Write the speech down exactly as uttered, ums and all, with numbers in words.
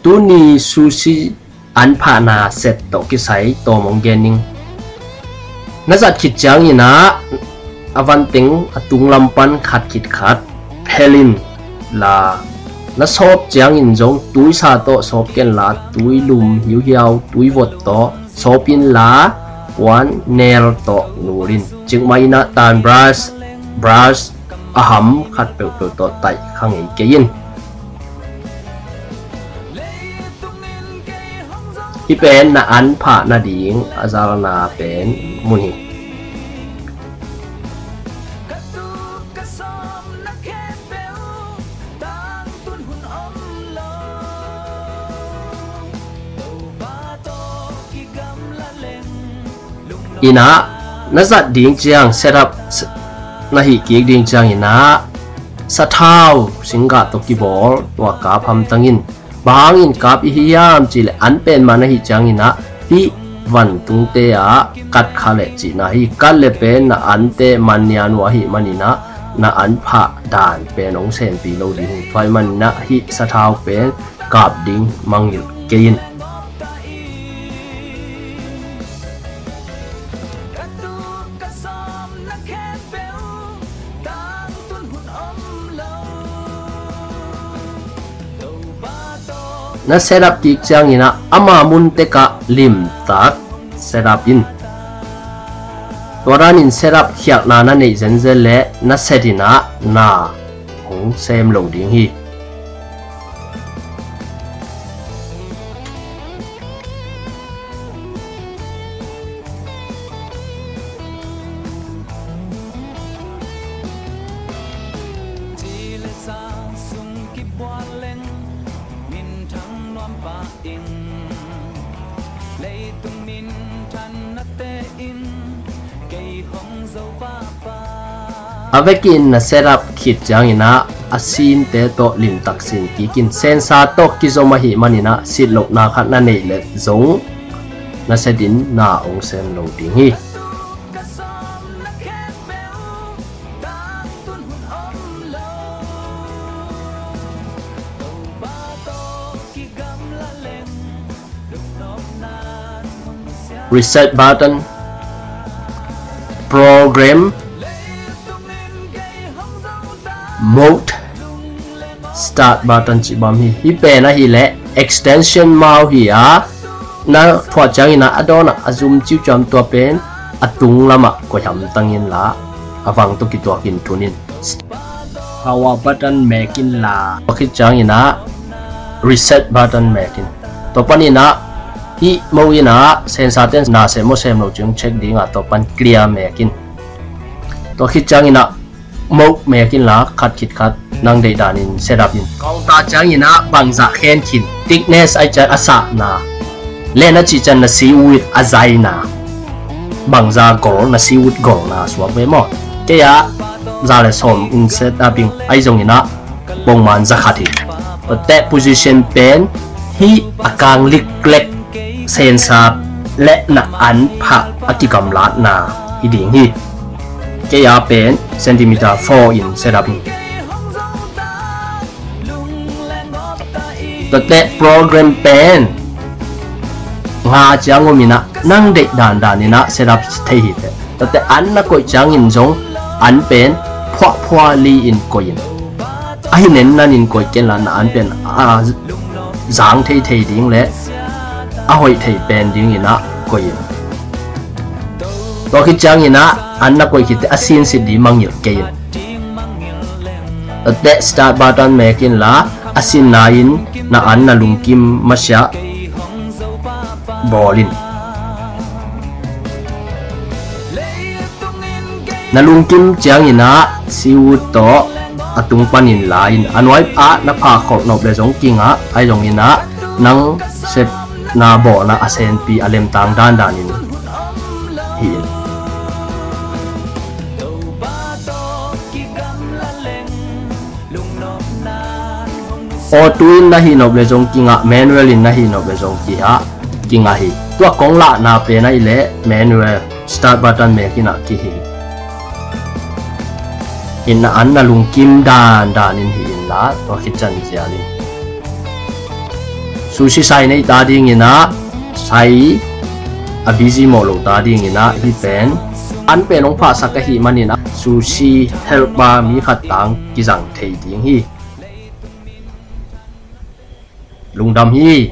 Tuni sushi an phahna set tawh kisai tawm hong gen ning. Na zat khit ciangin ah a vanteng a tunglam pan khat khit khat phelh in la, na sawp ciangin zong tuisa tawh sawp ken la, tui lum hiuhiau, tui vot tawh sawp in la, puan nel tawh nul in. Cikmah in ah tan brush, brush a ham khat peuhpeuh tawh taih kha ngei kei in. Hih pen na an phah nading a zalna pen mun hi. In ah na zat ding ciang, set up na hih kik ding ciangin ah sathau singgah tawh kibawl tua kap hamtang in. Bang hangin kap i hi hiam cih leh an pen man ahih ciangin ah hih vantungte ah kat kha leh cihna hi. Kat leh pen na ante man nian uh ahih manin ah na an phah dan pen hong senpi lo ding hi. Tua ahih manin ah hih sathau pen kap ding mangngilh kei in. Na set up kik ciangin ah ama mun tekah limtak set up in. Tua danin set up khialhna na neih zenzen leh na set in ah na hong sem lo ding hi. A vekin na set up khit ciangin ah a sinte tawh limtak sin kik in. Sensor tawh kizom ahih manin ah silhlohna khat na neih leh zong na set in na hong sem lo ding hi. Reset button, program, mode, start button cih bang hi. Hih pen ahih leh extension mau hi a, na thuah ciangin ah a dawn ah a zum ciuciam tua pen a tunglam ah koih hamtang in la, a vang tawh kituak in tun in. Power button mek in la, tua khit ciangin ah reset button mek in. Tua panin ah hih mode in ah sensor ten na sem maw sem lo cih hong check ding a, tua pan clear mek in. Tua khit ciangin ah mode mek in la, khat khit khat nang deih danin set up in. Kawngta ciangin ah bangzah khen khin, thickness ahih ciang a sahna, leh na cih ciang na seaweed a zaina, bangzah gol, na seaweed golna suak ve maw. Kei ah za leh sawm in set up ing, ahi zongin ah bangman za khat hi. Tua teh position pen hih a kang liklek sensor leh na an phah a kigamlatna hi ding hi. Kei ah pen centimeter four in set up hi. Tua teh program pen nga ciang om in ah nang deih dandan in ah set up thei hi teh. Tua teh an na koih ciangin zong an pen phuahphuah li in koih in. Ahi nennan in koih ken la, na an pen a zang theithei ding leh a hoih thei pen dingin ah koih in. Tua khit ciangin ah an na koih khit teh a sinsit ding mangngilh kei in. Tua teh start button mek in la, a sinna in na an na lungkim masiah bawl in. Na lungkim ciangin ah seaweed tawh a tung panin la in, a nuai ah na phah kholh nop leh zong kingah, ahi zongin ah nang sepna bawlna a senpi a lemtang dandanin hi in. Auto in na hih nop leh zong kingah, manual in na hih nop leh zong kingah, kingah hi. Tua kong lahna pen ahih leh manual, start button mek in ah kihi. In na an na lungkim dandanin hi in la, tua khit ciang zial in. Sushi sai nei ta dingin ah, sai a busy mawh lo ta dingin ah, hih pen an pen hong phahsak ahih manin ah, sushi helper mi khat tang kizang thei ding hi. Lungdam hi.